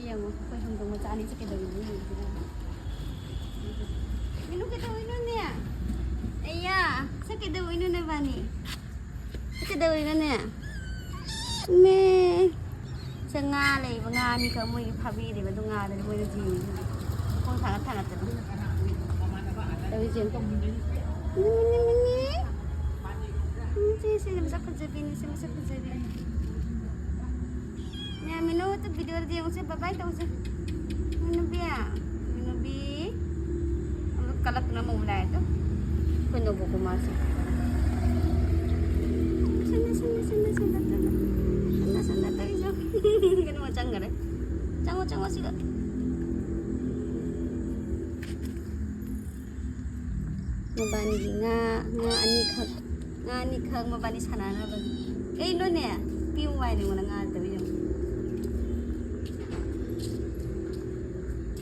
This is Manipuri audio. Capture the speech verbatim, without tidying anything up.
ꯌꯦꯡꯉꯣ, ꯑꯩꯈꯣꯏ ꯍꯧꯗꯣꯡ ꯃꯆꯥ ꯑꯅꯤꯁꯦ ꯀꯩꯗꯧꯔꯤꯅꯣ ꯌꯦꯡꯉꯨꯁꯤꯔ? ꯃꯤꯅꯨ, ꯀꯩꯗꯧꯔꯤꯅꯣꯅꯦ? ꯑꯩꯌꯥ, ꯁꯦ ꯀꯩꯗꯧꯔꯤꯅꯣ ꯅꯕꯥꯅꯤ? ꯁꯦ ꯀꯩꯗꯧꯔꯤꯅꯣꯅꯦ? ꯃꯦ꯫ ꯁꯦ ꯉꯥ ꯂꯩꯕ, ꯉꯥ ꯑꯅꯤꯈꯛ ꯃꯣꯏꯒꯤ ꯐꯥꯕꯤꯔꯤꯕ, ꯑꯗꯨ ꯉꯥꯗꯨꯅꯤ ꯃꯣꯏꯅ ꯊꯤꯔꯤꯁꯦ꯫ ꯈꯣꯡ ꯊꯥꯡꯒꯠ ꯊꯥꯡꯒꯠꯇꯅ꯫ ꯇꯧꯔꯤꯁꯦ ꯌꯦꯡꯉꯨ꯫ ꯃꯤꯅꯤ, ꯃꯤꯅꯤ꯫ ꯎꯝ, ꯁꯤ, ꯁꯤ ꯃꯁꯛ ꯐꯖꯕꯤꯅꯤ, ꯁꯤ ꯃꯁꯛ ꯐꯖꯕꯤꯅꯤ꯫ ꯃꯌꯥꯝ ꯃꯤꯅꯨ ꯚꯤꯗꯤꯑꯣꯗ ꯌꯦꯡꯉꯨꯁꯦ, ꯕꯥꯏ ꯕꯥꯏ ꯇꯧꯁꯦ꯫ ꯃꯤꯅꯨꯕꯤ, ꯃꯤꯅꯨꯕꯤ꯫ ꯑꯃꯨꯛ ꯀꯂꯛꯇꯨꯅ ꯑꯃꯨꯛ ꯂꯥꯛꯑꯦ ꯇꯨ꯫ ꯑꯩꯈꯣꯏ ꯅꯣꯡꯄꯣꯛ ꯃꯥꯁꯦ꯫ ꯁꯟꯅ, ꯁꯟꯅ, ꯁꯟꯅ, ꯁꯟꯅ, ꯁꯟꯅ꯫ ꯁꯟꯅ, ꯁꯟꯅ ꯇꯧꯔꯤꯁꯦ꯫ ꯀꯩꯅꯣ ꯆꯪꯈꯔꯦ꯫ ꯆꯪꯉꯣ, ꯆꯪꯉꯣ ꯁꯤꯗ꯫ ꯃꯕꯥꯅꯤꯒꯤ ꯉꯥ, ꯉꯥ ꯑꯅꯤꯈꯛ, ꯉꯥ ꯑꯅꯤꯈꯛ ꯃꯕꯥꯅꯤ ꯁꯥꯟꯅꯅꯕꯒꯤ꯫ ꯀꯩꯅꯣꯅꯦ? ꯄꯤꯌꯨ ꯍꯥꯏꯅꯦ ꯑꯩꯉꯣꯟꯗ ꯉꯥ ꯅꯠꯇꯕ ꯌꯦꯡꯉꯣ꯫